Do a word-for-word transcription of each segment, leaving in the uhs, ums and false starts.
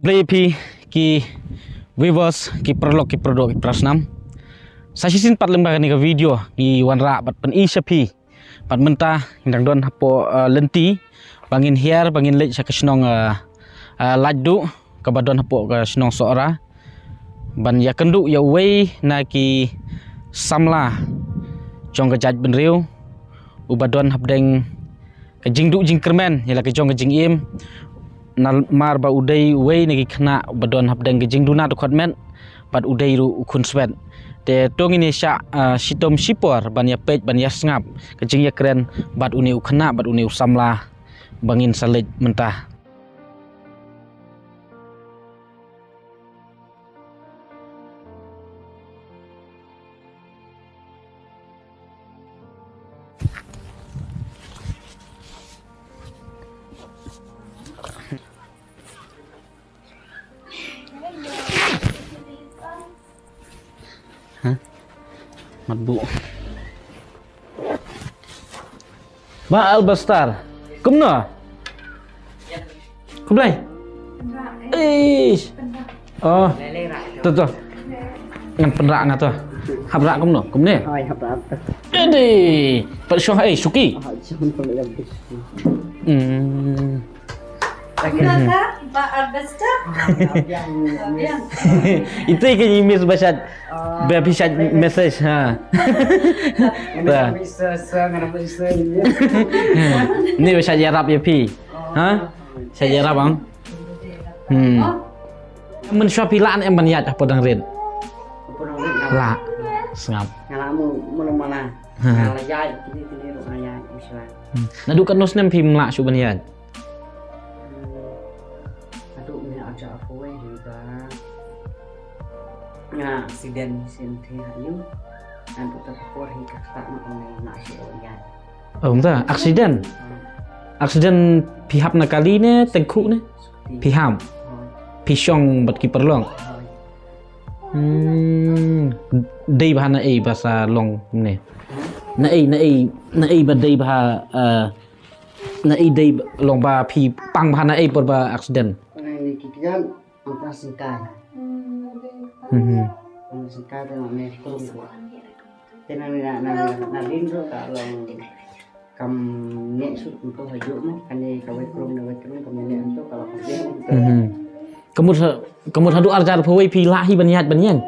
Khublei phi ki viewers, ki paralok, ki parajor, ki parasnam. Sa shisien pat lyngba kane ka video ngi wanrah bad pyni sha phi. Bad mynta ngi dang don hapoh, uh, lynti ba ngin hiar, ba ngin leit sha ka shnong, uh, uh, Laitduh kaba don hapoh ka shnong Sohra ban ïakynduh ïa uwei na ki samla jong ka jaitbynriew uba don hapdeng ka jingduh jingkyrmen ïa la ka jong ka jingim, namar ba u dei uwei na ki khynnah ba don hapdeng ka jingduna dkhot met bad u dei ruh u khunswet. Te to ngin ïa shah, ah, shitom shipor ban ïa peit ban ïa sngap ka jingïakren bad une u khynnah bad une u samla ba ngin sa leit mynta. Hah? Mat bu. Ba Albastar. Kumno? Khublei. Eish. Oh. Tu tu. Ngan pynrah nga tu. Hap rah kumno? Kumne? Ai, hap rah. Edi. Pat shoh ai suki. Ah, jangan pernah yang. Hmm. Kumno ka? Ba Albastar? Biang. Itu ke email bashat. Ba phi shait message ha. Ta. Ni ba shait ïarap ïa phi. Ha? Shait ïarap bang. Hmm. Mynshuwa phi lah ne em ban ïaid hapoh dang rit? Lah. Sngap. Nga lah mu mula mula. Ha. Nga lah ïaid kini kini ruh nga ïaid mynshuwa. Hmm. Naduh katno snem phim lah shuh ban ïaid? Haduh mynne arja arphew wei hi ba nga accident sien te ha ïing. Haduh te ka por hi ka kata ma ka nai na shi o ïa. Oh, mynta accident. Accident phi hap na kali ne tengkhu ne? Phi hap. Phi shong bad ki paralok. Hmm, dei bha na ei ba sa long ne. Na ei, na ei, na ei ba dei bha, eh, na ei dei long ba phi pang bha na ei por ba accident. Ni ki kian ang ta sengkai. Mhm. Ang sengkai ta na me krum. Te na na na na din ro ka long kam ne su ko ha jo mo kane ka wei krum na wei krum kam ne to ka long kam ne. Mhm. Kamut ha, kamut haduh arja arphew wei phi lah hi ban ïaid ban ïeng.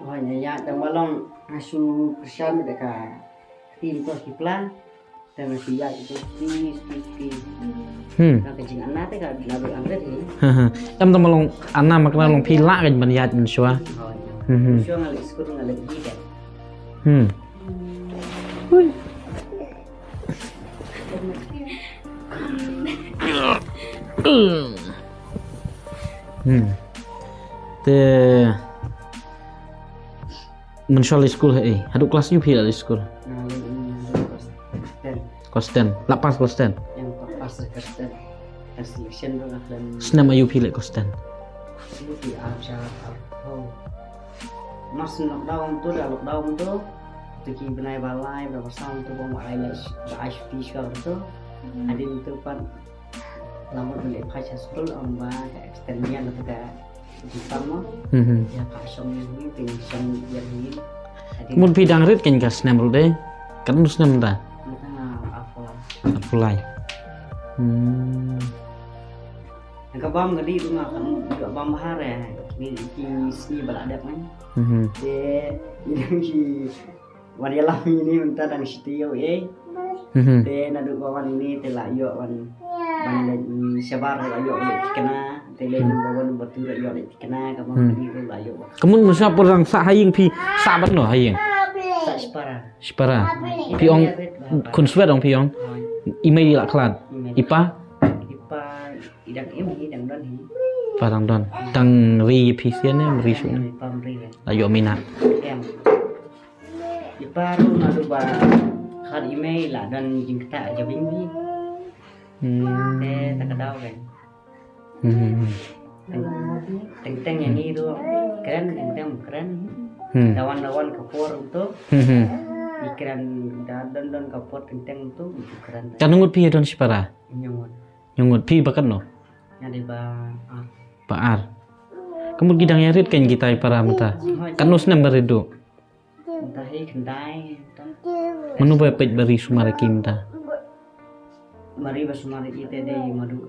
Oh, ïa ïaid tang ba long nga shu kyrshan da ka tim to ki pla. Tang nga shu ïaid to ki ki ki. Hmm. Ka jingana te ka la dei angkat hi. Ha ha. Em tang ba long ana ma kena long phi lah kan ban ïaid mynshuwa. Oh, ïa. Hmm. Mynshuwa nga leit skul nga leit hi kan. Hmm. Hmm. Te mynshuwa leit skul ha ei? Haduh klas ïu phi la leit skul? Klas ten. Klas ten. La pass klas ten? Ïa, pass klas ten. Klas election tu lah klas. Snem ïu phi leit klas ten? Ïu phi arja arphew. Mas lockdown tu, da lockdown tu. Tu ki bnai ba lai, ba ba sam tu, ba ma ai la, ba ai shuti shuwa tu. Hadien tu pat la mut ban leit phai sha skul, ong ba ka extend ïa na ka jingpang mo. Mhm. Ïa ka shong ïa hi, pyn shong ïa hi. Hadien mut phi dang rit kan ka snem ruh de. Kan snem da. Mut nga arphew lai. Arphew lai. Hmm. Nga ka bam ka dei ruh nga kam ïoh bam bha re. Ni ki sngi ba la dep ngan. Mhm. Te ni ki wan ïalam ïa ni mynta dang shi taïew eh. Mhm. Te naduh ba wan ïa ni te la ïoh wan ban leit, mm, shabar la ïoh leit thikna. Te leit, mhm, ba wan ba tu la ïoh leit thikna ka bam, mhm, ka dei ruh la ïoh. Ka mut mynshuwa por dang sah ha ïing phi sah bad no ha ïing? Sah shipara. Shipara. Phi ong khun swet ong phi ong. Hooid. I mei i la khlad. I mei. I pa? I pa i dang im hi, dang don hi. Pa dang don. Dang ri phi sien ne, ri shu ne. I pa ri. La ïoh minot. Em. I pa ruh naduh ba khlad i mei la don jingktah jabieng hi. Hmm. Te ta ka daw kan. Hmm. Teng teng ïa ni ruh kren, teng teng kren. Hmm. Dawan dawan ka por tu. Hmm. I kren da don don ka por teng teng tu i kren. Katno ngut phi don shipara? Hynñiew ngut. Hynñiew ngut. Phi ba katno? Nga dei ba ar. Ba ar. Ka mut ki dang ïarit kein kita i para mynta. Katno snem ba rit duh? Mynta hi khyndai. Mano ba peit ba ri sumar ïa ki mynta? Ba ri ba sumar ïa ki te dei Madu.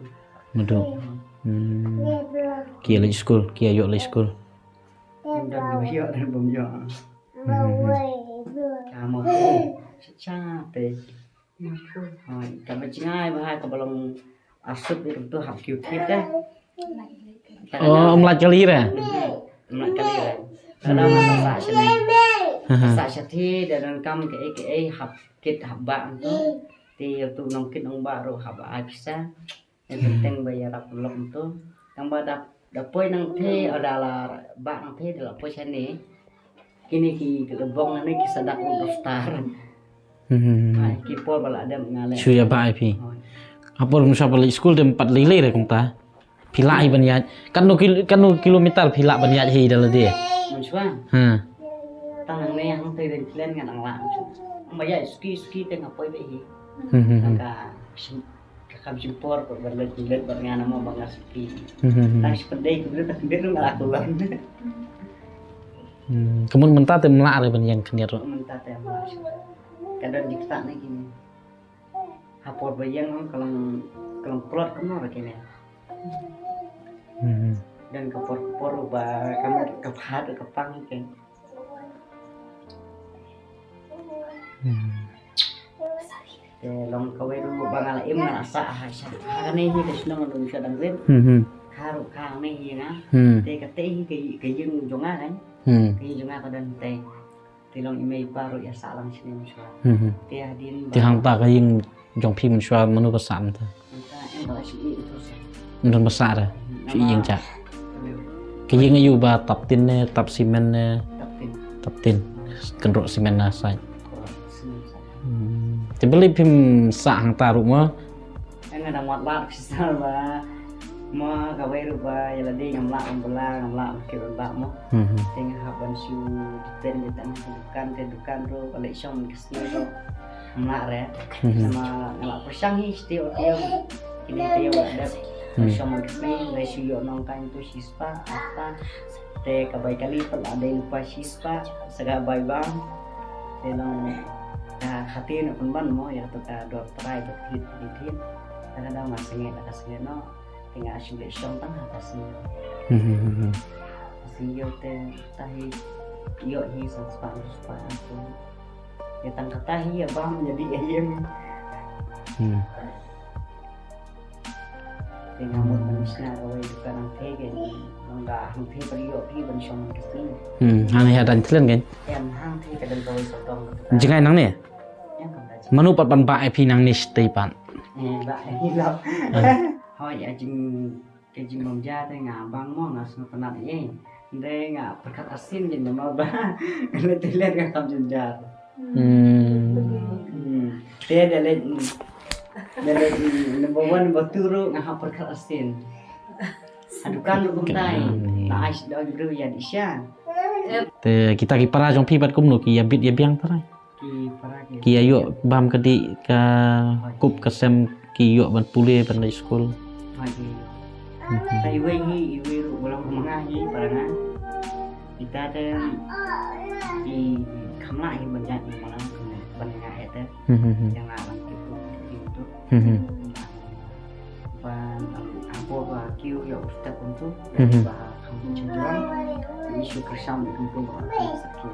Madu. Hmm. Ki ïa leit skul, ki ïa ïoh leit skul. Ym don ba ïoh, don bym ïoh. Hmm. Ka mo. Cha cha te. Hooid, kaba jngai ba ha kaba long arsut ïa kumtu hap kiew thied te. Oh, ym lait kali re? Ym lait kali re. Ka dang ma sah sah sha ne. Sah sha thied, da donkam kaei kaei hap kit hap bah kumtu. Te ïa tu nongkit nongbah ruh hap ai pisa. Ïa teng ba ïarap lok kumtu. Tang ba da, da poi nangtei, oh, da la bah nangtei, da la poi shane. Kine ki, ki lubong ne ki sa dak u daftar. Hmm. Ai, ki por ba la dep nga leh. Shu ïa bah ai phi. Hooid. Ha por mynshwa ba leit skul dei pat lei lei re kumta. Phi lah hi ban ïaid. Katno kil-, katno kilometer phi lah ban ïaid hi da lade? Mynshwa. Ha. Tang hangne hangtei dang klen nga dang lah mynshwa. Ba ïaid ski ski te nga poi beit hi. Hmm, hmm, hmm. Tang ka shim Ka kam shim por ko ban leit leit bad nga namar ba nga suki. Hmm, hmm, hmm. Tang shi pyndei ko, tang dei ruh nga la kulon. Hmm, ka mut mynta te ym lah re ban ïeng khyndiat ruh. Mynta te ym lah shuh. Ka don jingktah ne kine. Ha por ba ïeng ka long, ka long plot kumno re kine. Hmm, hmm. Don ka por por ba ka mut ka phat ka pang kine. Hmm. Te long kawei ruh ba nga la im nga la sah ha sha. Ha kane hi ka shnong ruh sha dang rit. Hmm, hmm. Ka ruh ka ne hi nga. Hmm. Te kate hi ka, ka ïing jong nga kan. Hmm. Ka ïing jong nga ka don te. Te long i mei i pa ruh ïa sah lang shane mynshwa. Hmm, hmm. Te hadien ba. Te hangta ka ïing jong phi mynshwa mano ba sah mynta? Mynta em ba shu ïing tu sah. Ym don ba sah re. Shu ïing jaka. Ka ïing aïu ba tap tin ne, tap simen ne? Tap tin. Tap tin. Kynroh simen na sait. Kynroh simen sait. Hmm. Te balei phim sah hangta ruh mo? Nga dang wad lad pisa ba. Mo kawei ruh ba ïa lade ngam lah ban bylla, ngam lah ban kit ban bah mo. Hmm. Te nga hap ban shu depend ïa tang ha dukan, te dukan ruh ba leit shong ka sngi ruh ngam lah re. Hmm. Namar nga la pyrshang hi shu tei ot ïa kine te ïa la dep. Hmm. Shong ka sngi, leit shu ïoh nongkaiñ tu shispah, arspah. Te ka bai kali pat la dei lypa shispah, sa ka bai bam. Te long ka khatei na pynban mo ïa to ka dor trai ba thied thied thied. Te ka dang ma sngewthuh ka sngewthuh no. Te nga shu leit shong tang ha ka sngi. Hmm, hmm, hmm, hmm. Ka sngi ïoh te ta hi ïoh hi san spah, san spah tu. Ïa tang kata hi ïa bam ïa dih ïa ïeng. Hmm. Te nga mut ban shna kawei dukan hangtei ke, nang da hangtei ban ïoh phi ban shong ka sngi. Hmm, hangne ha dang thlen ke. Em hangtei ka dang kawei sawdong ka dukan. Jngai nangne? Em kam da jngai. Mano pat ban bah ïa phi nangne shatei pat? Eh, bah ïa phi lah. Ah. Hooid, ïa jing Ka jingbym ja te nga bang mo nga sngewtynnat ïa. Hynrei nga pyrkhat arsien ïa namar ba nga leit toilet nga kam jynjar. Hmm. Hmm. Te da leit, da leit number one, number two ruh nga hap pyrkhat arsien. Ha dukan ruh kumtai. Hmm. La ai sha dong briew ïa dih sha. Te kita ki para jong phi pat kumno ki ïa bit ïa biang trai? Ki para ki. Ki ïa ïoh bam ka dih ka kup ka sem ki ïoh ban pule ban leit skul. Ha ki. Mhm. Ta iwei hi, iwei ruh ba long ma nga hi para nga. Kita te i kham lah hi ban jait ma nga ban nga eh te. Mhm. Ïa nga ban kiew tu, kiew tu. Mhm. Ban, um, hapoh ba kiew ïa u step kumtu. Mhm. Ba kham chen jrong. Issue kyrshan kumtu ba kham sakhi.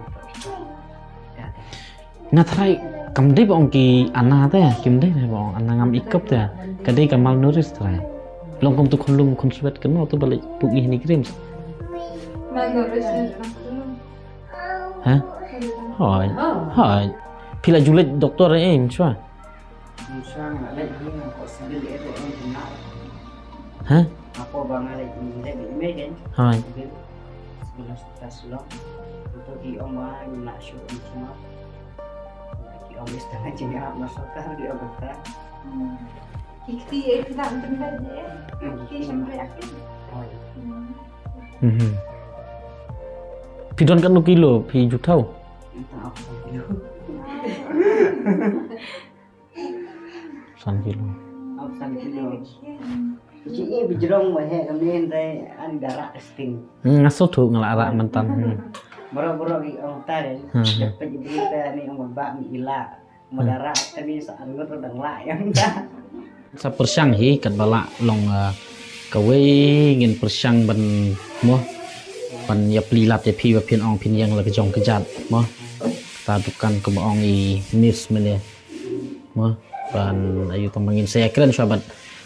Nga tharai kam dei ba ong ki Anna te, kim dei ba ong Anna ngam ikop te. Ka dei ka malnourished tharai. Long kum tu khunlung khun swet kano tu ba leit puk ngi hini creams. Malnourished. Ha? Hoi. Hoi. Phi la ju leit doktor eh, em, shuwa. Shuwa nga leit hi nga ko civil eh, em, em, em. Ha? Ako ba nga leit, leit, leit, leit, leit. Hoi. Civil. Civil Hospital Shillong. Itu ki ong ba ngim lah shuh ong shuh. Ki ong ba stang jingïarap na sorkar, ki ong ba. Hmm. Ki kti eh, ki dang pynbeit eh. Hmm. Ki shym react eh. Oh, iya. Hmm. Mhm. Phi don katno kilo phi ju thaw? Tang ap san kilo. San kilo. Ap san kilo. Ci i bijrong mo he kami ndai an dara sting. Hmm, ngaso tu ngala ara mentan. Hmm. Bro bro di ong tare. Hmm. Dapat di berita ni ong ba mi ila. Mo dara kami sa angut dang la yang ta. Sa pyrshang hi kat bala long, eh, kawei ngin pyrshang ban mo ban ya pli lat ya phi ba phin ong phin yang la ka jong ka jat mo. Ta dukan ka mo ong i mis mene. Mo ban ayu tang ba ngin sa ya kren shuwa bad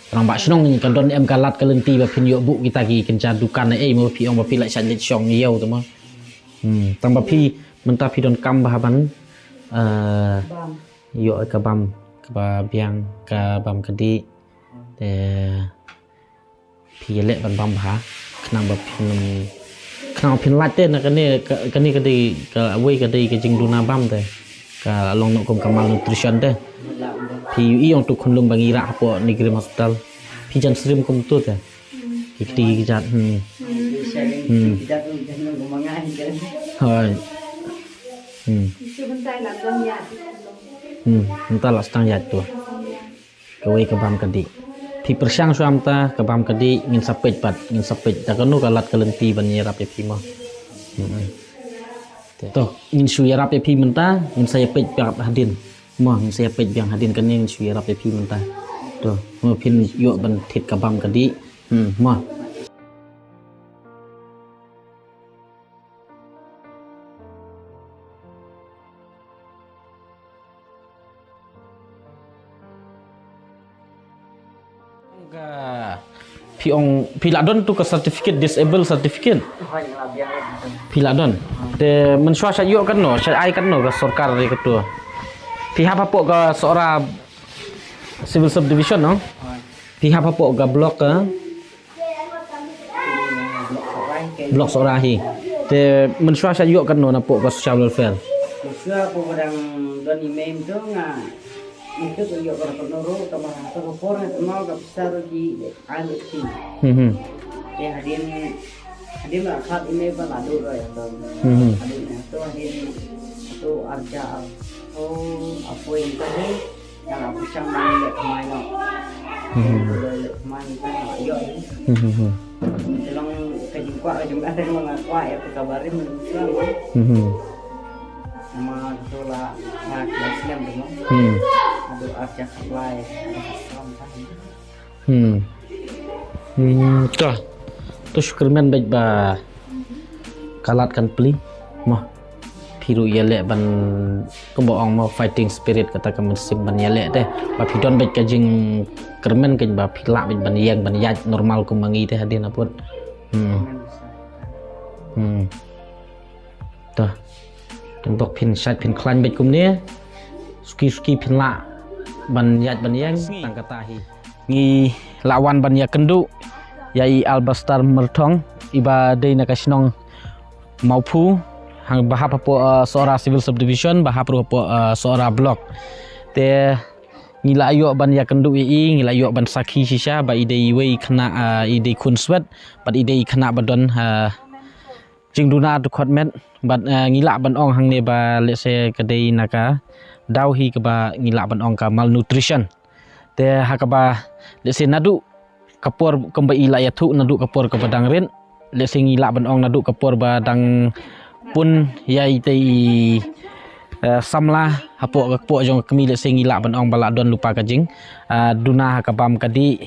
rang ba shnong ngin ka don em ka lat ka lenti ba phin yoh bu kita ki kynja dukan ei mo phi ong ba phi la sha lit shong yow tu mo. Hmm, tang ba phi mynta phi don kam ba haban, eh, yoh ka bam ka ba biang ka bam ka di. Te phi leh ban bam bha khnang ba phin khnang phin lait te na kane ka, kane ka dei ka wei ka dei ka jingduna bam te ka long nok kum ka malnutrition te. Phi yu i ong tu khunlung ba ngi rah hapoh Nigrim Hospital. Phi jan srim kum tu te. Ki kti ki jat. Hmm. Hmm. Hoi. Hmm. Hmm. Mynta la stang jat tu. Kawei ka bam ka dih. Phi pyrshang shuwa mynta ka bam ka dih ngin sa peit pat, ngin sa peit. Da kano ka lad ka lynti ban ïarap ïa phi mo. Hmm. To, ngin shu ïarap ïa phi mynta, ngin sa ïa peit pat hadien. Mo, ngin sa ïa peit biang hadien kane ngin shu ïarap ïa phi mynta. To, mo phin ïoh ban thied ka bam ka dih. Hmm, mo. Ka, phi ong, phi la don tu ka certificate, disable certificate? Phi la don. Te mynshuwa sha ïoh katno, sha ai katno ka sorkar ri katu. Phi hap hapoh ka Sohra Civil Subdivision, no? Phi hap hapoh ka block ka Block Sohra hi. Te mynshuwa sha ïoh katno napoh ka social welfare? Mynshuwa ko ba dang don i mei mynta nga mynta ko ïoh ka katno ruh ka ba ka por nga tynmaw ka pisa ruh ki ai lut ki. Hmm, hmm. Te hadien hadien la khat i mei ba la duh ruh ïa ka. Hmm, hmm. Hadien to hadien to arja. Oh, apoi mynta hi. Nga la pyrshang ban leh thymmai noh. Hmm. Leh thymmai mynta nga la ïoh. Hmm, hmm, hmm. Te long ka jingkwah ka jong nga te long nga kwah ïa ka barim mynta. Hmm, hmm. Namar to la nga la slem tu mo. Hmm. Adu arja supply. Hmm. Hmm, to. To shu kyrmen beit ba ka lad kan plie. Mo. Phi ruh ïaleh ban kumba ong mo fighting spirit kata ka mynsiem ban ïaleh te. Ba phi don beit ka jingkyrmen keiñ ba phi lah beit ban ïeng ban ïaid normal kum ma ngi te hadien aput. Hmm. Hmm. To. Tang tok phin shait phin khlaiñ beit kumne. Suki suki phin lah ban ïaid ban ïeng tang kata hi. Ngi la wan ban ïakynduh ïa i Albastar Myrthong iba dei na ka shnong Mawphu, hang ba hap hapoh, uh, Sohra Civil Subdivision, ba hap ruh hapoh, uh, Sohra Block. Te ngi la ïoh ban ïakynduh ïa i, ngi la ïoh ban sakhi shisha ba i dei iwei i khynnah, uh, i dei khun swet bad i dei i khynnah ba don, uh, jingduna dkhot met bad, uh, ngi lah ban ong hangne ba lehse ka dei na ka daw hi kaba ngi lah ban ong ka malnutrition. Te ha kaba lehse naduh ka por kumba i la ïathuh naduh ka por kaba dang rit. Lehse ngi lah ban ong naduh ka por ba dang pun ïa i te i, eh, samla hapoh ka kpoh jong ka kmie lehse ngi lah ban ong ba la don lypa ka jing, eh, duna ha ka bam ka dih.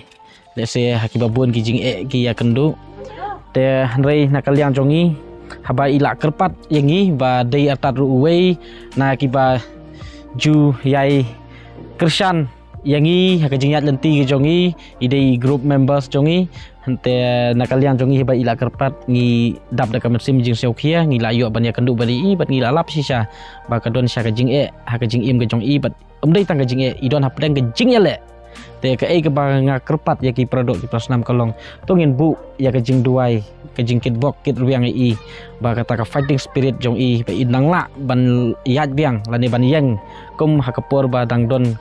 Lehse ha kiba bun ki jingeh ki ïakynduh. Te hynrei na ka liang jong ngi haba i la kyrpad ïa ngi ba dei artat ruh uwei na kiba ju ïai kyrshan ïa ngi ha ka jingïaid lynti ka jong ngi, i dei i group members jong ngi. Hynte na ka liang jong ngi haba i la kyrpad ngi dap da ka mynsiem jingsngewkhia, ngi la ïoh ban ïakynduh bad i bad ngi la lap shisha ba ka don sha ka jingeh ha ka jingim ka jong i bad ym dei tang ka jingeh, i don hapdeng ka jingïaleh. Te kaei kaba nga kyrpad ïa ki para doh ki para snam ka long to ngin buh ïa ka jingduwai, ka jingkitbok kitrwiang ïa i ba kata ka fighting spirit jong i ba i nang lah ban ïaid biang lane ban ïeng kum ha ka por ba dang don,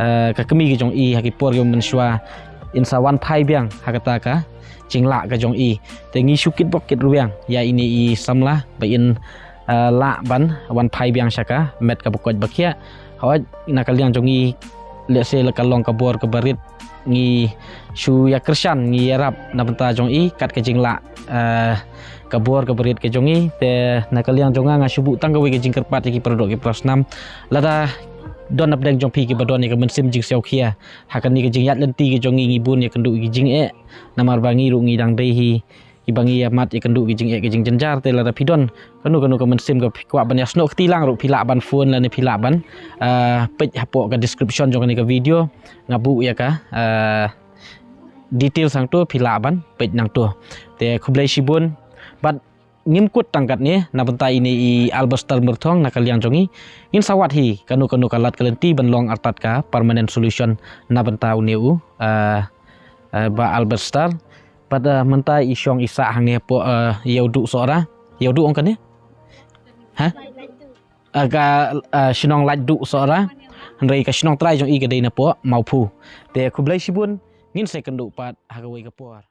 eh, ka kmie ka jong i ha ki por ki mynshuwa in sa wan phai biang ha kata ka jinglah ka jong i. Te ngi shu kitbok kitrwiang ïa ine i samla ba in, eh, lah ban wan phai biang sha ka met kaba koit ba khiah. Hooid na ka liang jong ngi Lehse la ka long ka bor kaba rit, ngi shu ïa kyrshan, ngi ïarap na bynta jong i kat ka jinglah, eh, ka bor kaba rit ka jong i. Te na ka liang jong nga, nga shu buh tang kawei ka jingkyrpad ïa ki paradoh ki parasnam, lada don napdeng jong phi kiba don ïa ka mynsiem jingsiaw khia ha kane ka jingïaid lynti ka jong ngi, ngi bun ïakynduh ki jingeh, namar ba ngi ruh ngi dang dei hi kiba ngi ïa mat ïakynduh ki jingeh ki jingjynjar. Te lada phi don kano kano ka mynsiem kaba phi kwah ban ïasnoh kti lang ruh, phi lah ban phone lane phi lah ban, ah, peit hapoh ka description jong kane ka video, nga buh ïa ka, ah, details hangto, phi lah ban peit nangto. Te khublei shibun. Bad ngim kut tang katne, na bynta ine i Albert Star Myrthong, na ka liang jong ngi, ngin sa wad hi kano kano ka lad ka lynti ban long artat ka permanent solution na bynta une u, ah, ah, Bah Albert Star. Bad, ah, mynta i shong i sah hangne hapoh, ah, Ïewduh Sohra. Ïewduh ong kane? Ha? Ah, ka, ah, shnong Laitduh Sohra. Hynrei ka shnong trai jong i ka dei napoh Mawphu. Te khublei shibun, ngin sa ïakynduh pat ha kawei ka por.